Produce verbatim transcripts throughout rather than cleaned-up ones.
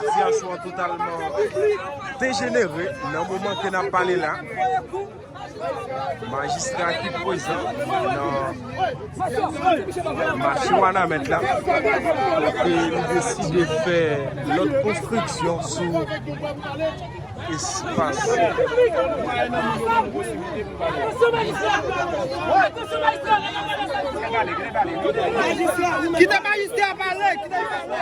Sitiyasyon an totalman dejenere nan moman ke n ap pale la. Majistra ki prezan nan mache Wanament la, kote li deside fè lòt konstriksyon sou espas. Kite majistra pale, kite l pale.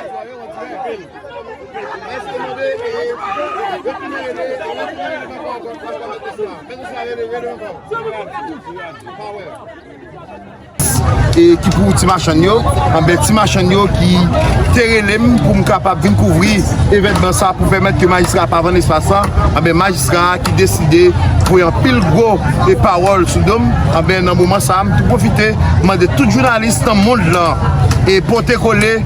E ki pou ti machann yo, anben ti machann yo ki te rele m pou m kapab vin kouvri evènman sa pou pèmèt ke majistra pa vann espas la, anben majistra ki deside voye anpil gwo e pawòl sou do m, anben nan moman sa a, m tou pwofite mande tout jounalis nan mond lan e pote kole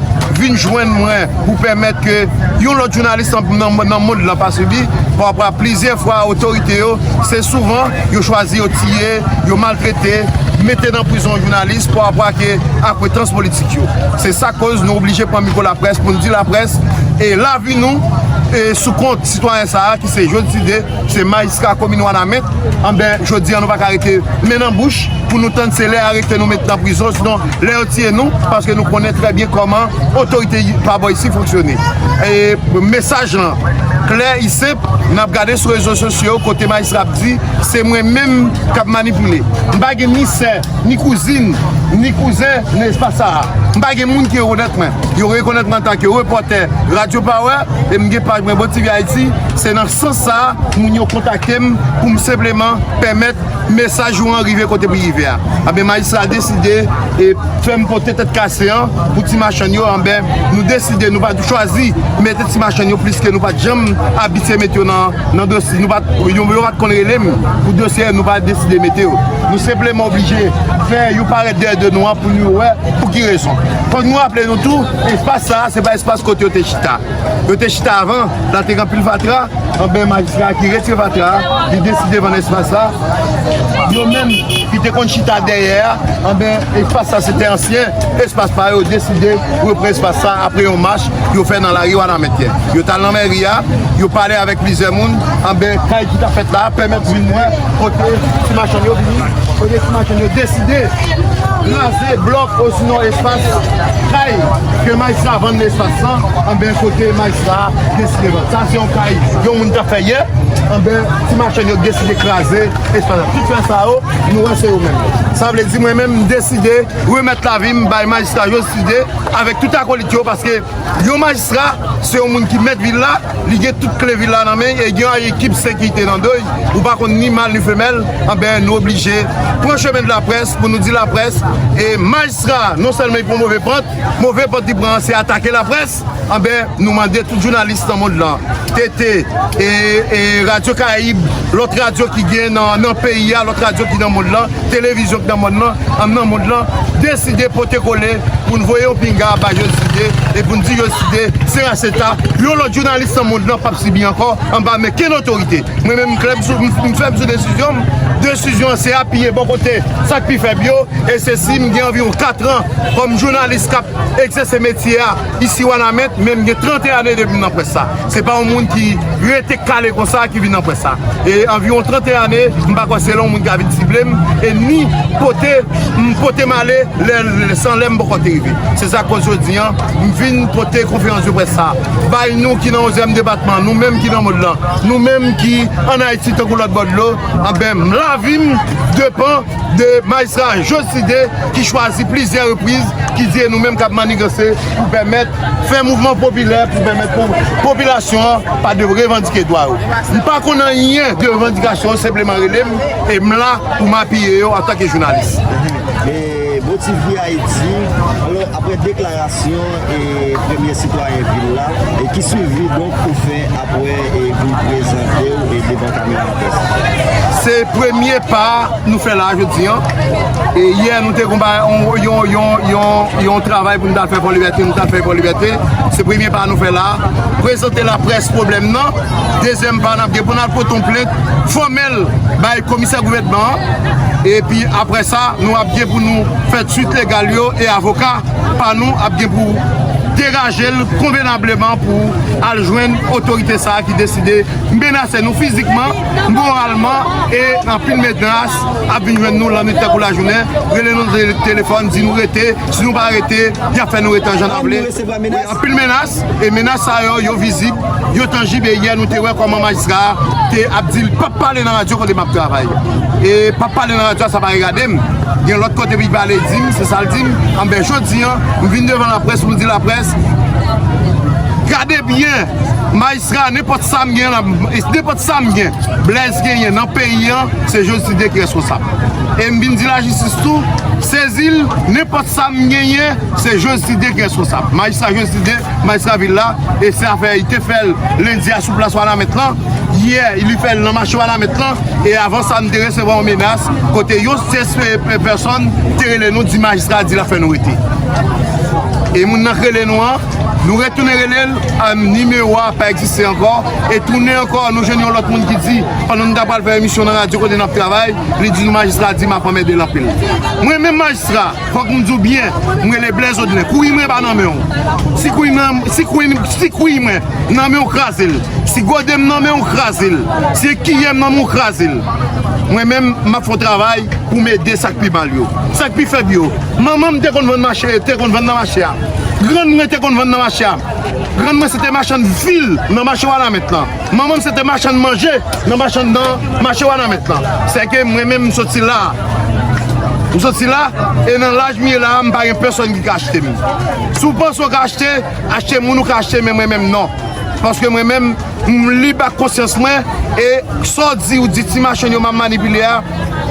vin jwenn mwen pou pèmèt ke yon lòt jounalis nan, nan, nan mond lan pa sibi. Papa, plizyè fwa otorite yo, se souvan yo chwazi yo tiye, yo maltrete, mete nan prizon jounalis pa rapò ak akwentans politik yo. Se sa k koz nou oblije pran mikwo laprès pou n di laprès e lavi nou e sou kont sitwayen sa a ki se Joside, se majistra komin Wanament. Anben, jodi a nou pa ka rete men nan bouch pou nou tann se lè arete nou met nan prizon, sinon lè yo tiye nou, paske nou konnen trè byen kòman otorite pa bò isi fonksyone. E mesaj lan klè, li senp, n ap gade sou rezo sosyo kote majistra ap di se mwen menm k ap manipile. M pa gen ni sè, ni kouzin, ni kouzen nan espas sa a. M pa gen moun ki rekonèt mwen. Yo rekonèt mwen antanke repòtè Radyo Power e m gen paj mwen Bon T V Haiti. Se nan sans sa a moun yo kontakte m pou m senpleman pèmèt mesaj ou an rive kote pou rive a. Anben, majistra deside e fè m pote tèt kase an pou ti machann yo. Anben, nou deside, nou pa t chwazi mete ti machann yo plis ke nou pa t janm abitye mete yo nan, nan dosye. Nou pa t, yo, yo pa t konn rele m pou dosye, nou pa deside mete yo. Nou senpleman oblije fè yo parèt dèyè de nou an pou nou wè pou ki rezon. Fòk nou raple nou tou, espas sa a, se pa espas kote yo te chita. Yo te chita avan, la te gen anpil fatra, anben majistra ki retire fatra a, li deside vann espas la. Yo menm ki te konn chita dèyè a, anben espas sa se te ansyen espas pa yo, deside repran espas sa apre yon mach yo fè nan lari Wanament yè. Yo t al nan mèri a, yo pale avèk plizyè moun, anben kay ki t ap fèt la pèmèt vin wè kote ti machann yo vini, kote ti machann yo deside kraze blòk osinon espas kay ke majistra vann nan espas lan, anben kote majistra deside vann. Sa se yon kay yon moun t ap fè yè, anben ti machann yo deside kraze espas la. Tout fè sa yo, nou wè se yo menm. Sa vle di mwen menm m deside remèt lavi m bay majistra Joside avèk tout akolit yo, paske yon majistra se yon moun ki mèt vil la, li gen tout kle vil la nan men l e gen yon ekip sekirite nan do l. Ou pa konn ni mal ni femèl, anben nou oblije pran chemen de laprès pou nou di laprès e majistra non sèlman li pran move pant, move pant li pran an se atake laprès. Anben nou mande tout jounalis nan mond lan, T T, e, e Radyo Karayib, lòt radyo ki gen nan, nan peyi a, lòt radyo ki nan mond lan, televizyon ki nan mond lan, an nan mond lan, deside pote kole pou n voye yon pinga bay Joside e pou n di Joside se raseta, yon lòt jounalis nan mond lan p ap sibi ankò anba men kenn otorite. Mwen menm m klè, m sou, m, m fèm sou desizyon m. Desizyon an se apiye bò kote sa k pi fèb yo e se si m gen anviwon kat an kòm jounalis k ap egzèse metye a isi Wanament, men m gen trannteyen ane depi m nan près sa. Se pa yon moun ki rete kale konsa ki vin nan près sa. E anviwon trannteyen ane, m pa kwè se lè yon moun ka vin sible m e ni pote m, pote m ale lè, lè, san lè m poko te rive. Se sa k koz jodi an, m vin pote konferans de près sa bay nou ki nan onzyèm depatman, nou menm ki nan mond lan, nou menm ki ann Ayiti tankou lòt bò dlo, anben m, lavi m depan de majistra Joside ki chwazi plizyè repriz, ki di e nou menm k ap maniganse pou pèmèt fè mouvman popilè, pou pèmèt pou popilasyon an pa de revandike dwa yo. M pa konn anyen de revandikasyon yo, senpleman rele m e m la pou m apiye yo antanke jounalis. E Bon T V Ayiti, alò, apre deklarasyon e premye sitwayen vil la, e ki swivi donk ou fè apre e vin prezante w e devan kamera laprès? Se premye pa nou fè la jodi an. E yè nou te konba yon, yon, yon, yon, yon travay pou nou ta fè Pò Libète, nou ta fè Pò Libète. Se premye pa nou fè la. Prezante laprès pwoblèm nan. Dezyèm pa n ap gen pou n al pote yon plent fòmèl bay komisè gouvènman an. Epi apre sa, nou ap gen pou nou fè swit legal yo e avoka pa nou ap gen pou degaje l konvenableman pou al jwenn otorite sa a ki deside menase nou fizikman, moralman, e anpil menas ap vin jwenn nou lannwit tankou lajounen, rele nou te- telefòn, di nou rete, si nou pa rete, y ap fè nou rete an jan n vle. Anpil menas, e menas sa yo, yo vizib, yo tanjib, e yè nou te wè kòman majistra a te ap di l p ap pale nan radyo kote m ap travay. E p ap pale nan radyo a, sa pa regade m. Gen lòt kote pou l pale, di m, se sa l di m. Anben, jodi an, m vin devan laprès pou m di laprès, gade byen, majistra, nenpòt sa m gen, nenpòt sa m gen, Blaise genyen nan peyi an, se Josdy Dé ki reskonsab. E m vin di lajistis tou, sezi l, nenpòt sa m genyen, se Josdy Dé ki reskonsab. Majistra Josdy Dé, majistra vil la, e se afè li te fè l lendi a sou plas Wanament lan. Yè, li fè l nan mache Wanament lan. E avan sa, m te resevwa yon menas kote yon tès pèsòn te rele nou, di majistra di l ap fè nou rete. E moun nan k rele nou an, nou retounen rele l, a, nimewo a pa egziste ankò. E tounen ankò, nou jwenn yon lòt moun ki di, pandan nou ta pral fè emisyon nan radyo kote n ap travay, li di nou majistra di m ap anmède l anpil. Mwen menm majistra, fòk m di w byen, m rele Blaise Audlin. Kouri mwen pa nan men w. Si kouri mwen, si kouri, si kouri mwen nan men w, kraze l. Si gode m nan men w, kraze l. Si kiyè m nan men w, kraze l. Mwen menm, m ap fè yon travay pou m ede sa k pi mal yo, sa k pi fèb yo. Manman m te konn vann mache, te konn vann nan mache a. Grann mwen te konn vann nan mache a. Grann mwen se te machann vil nan mache Wanament lan. Manman m se te machann manje nan machann nan mache Wanament lan. Sèke mwen menm m soti la. M soti la, e nan laj m ye la, m pa gen pèsonn ki ka achte m. Si w panse w ka achte, achte moun ou ka achte, men mwen menm non. Paske mwen menm, m lib ak konsyans mwen, e sa w di, ou di ti machann yo m ap manipile a,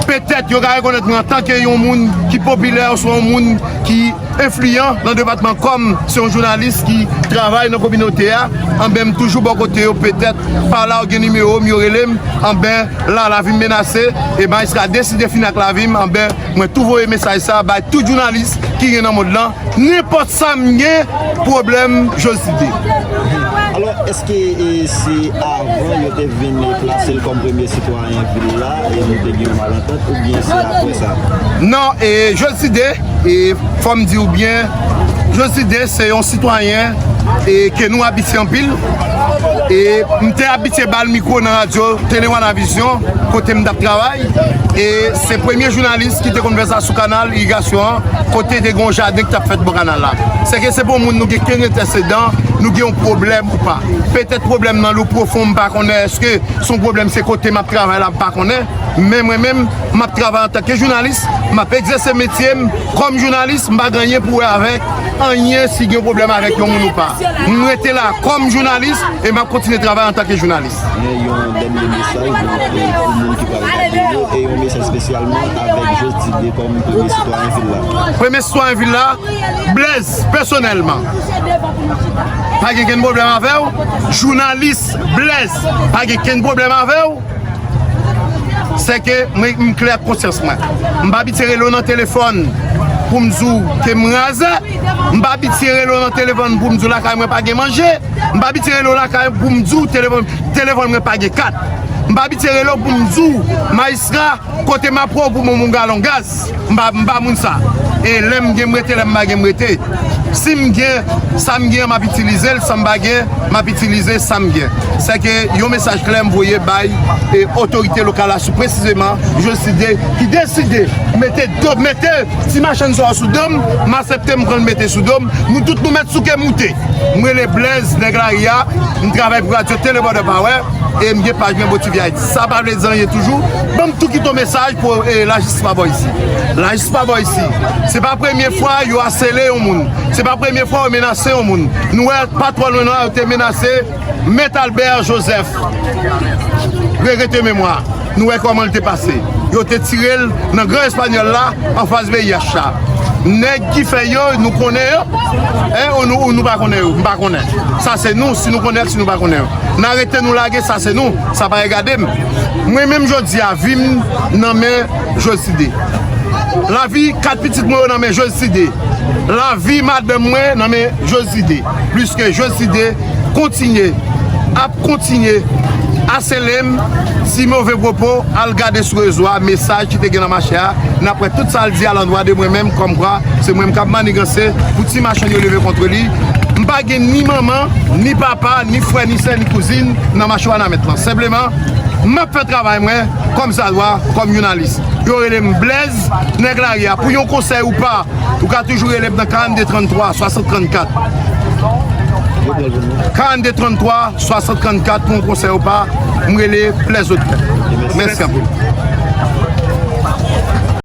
petèt yo ka rekonèt mwen antanke yon moun ki popilè oswa yon moun ki enfliyan nan depatman, kòm se yon jounalis ki travay nan kominote a, anben m toujou bò kote yo, petèt pa la yo gen nimewo m, yo rele m, anben la lavi m menase, e majistra deside fini ak lavi m, anben mwen tou voye mesaj sa bay tout jounalis ki gen nan mond lan, nenpòt sa m gen, pwoblèm Josdy Dé. Alò, èske e, se avan yo te vin plase l kòm premye sitwayen vil la e nou te gen yon malantant, oubyen se apre sa? Non, e Josdy Dé, e fò m di w byen, Josdy Dé se yon sitwayen e ke nou abitye anpil. E m te abitye ba l mikwo nan radyo Tele Wanavizyon, kote m t ap travay. E se premye jounalis ki te konn fè sa sou kanal irigasyon an, kote te gen yon jaden ki t ap fèt bò kanal la. Sèke se pa yon moun nou gen kenn antèsedan, nou gen yon pwoblèm ou pa. Petèt pwoblèm nan li pwofon, m pa konnen, èske se yon pwoblèm se kote m ap travay la, m pa konnen. Men mwen menm, m ap travay antanke jounalis, m ap egzèse metye m kòm jounalis, m pa gen anyen pou wè avèk anyen si gen pwoblèm avèk yon moun ou pa. M rete la kòm jounalis e m ap kontinye travay antanke jounalis. Yon dènye mesaj pou moun ki pral gade yo e yon mesaj espesyalman avèk Josdy Dé kòm premye sitwayen vil la. Premye sitwayen vil la, Blaise, pèsonèlman, pa gen kenn pwoblèm avè w. Jounalis Blaise, pa gen kenn pwoblèm avè w. Sèke mwen, m klè ak konsyans mwen. M pa abitye rele w nan telefòn pou m di w ke m raze. M pa abitye rele w nan telefòn pou m di w lakay mwen pa gen manje. M pa abitye rele w lakay pou m di w telefòn, telefòn mwen pa gen kat. M pa abitye rele w pou m di w, majistra, kote m ap wè w pou ban m yon galon gaz. M pa, m pa moun sa. E lè m gen, m rete, lè m pa gen, m rete. Si m gen, sa m gen an, m ap itilize l, sa m pa gen, m ap itilize sa m gen. Sèke yon mesaj klè m voye bay e otorite lokal la sou presizeman Josdy Dé ki deside mete do, mete ti machann sa yo sou do m, m aksepte m pran l mete sou do m, nou tout nou mèt souke moute. M rele Blaise, nèg lari a, m travay pou radyo Tele Border Power, e m gen paj mwen Bon T V Haiti. Sa pa vle di anyen toujou. Ban m tou kite yon mesaj pou e, lajistis pa bò isi. Lajistis pa bò isi. Se pa premye fwa yo asele yon moun. Se pa premye fwa yo menase yon moun. Nou wè pa twò lwen nan yo te menase Mèt Albert Joseph. Regrete memwa. Nou wè kòman l te pase. Yo te tire l nan Gran Espanyòl la, anfas V I H la. Nèg ki fè yo, nou konnen yo. En, ou nou, ou nou pa konnen yo, m pa konnen. Sa se nou, si nou konnen ak si nou pa konnen yo. N arete nou lage, sa se nou, sa pa regade m. Mwen menm jodi a, vi m nan men Josdy Dé. Lavi kat pitit mwen yo nan men Josdy Dé. Lavi madanm mwen nan men Josdy Dé. Pliske Josdy Dé kontinye, ap kontinye asele m ti move pwopo, al gade sou rezo a, mesaj ki te gen nan mache a, n ap wè tout sa l di alandwa de mwen menm, kòmkwa se mwen menm k ap maniganse pou ti machann yo leve kont li. Pa gen ni manman, ni papa, ni frè, ni sè, ni kouzin nan mache Wanament lan. Senpleman, m ap fè travay mwen kòmsadwa, kòm jounalis. Yo rele m Blaise, nèg lari a. Pou yon konsèy ou pa, ou ka toujou rele m nan karannde tranntwa, swasant trannkat. Karannde tranntwa, swasant trannkat pou yon konsèy ou pa, m rele Blaise Audrey. Mèsi anpil.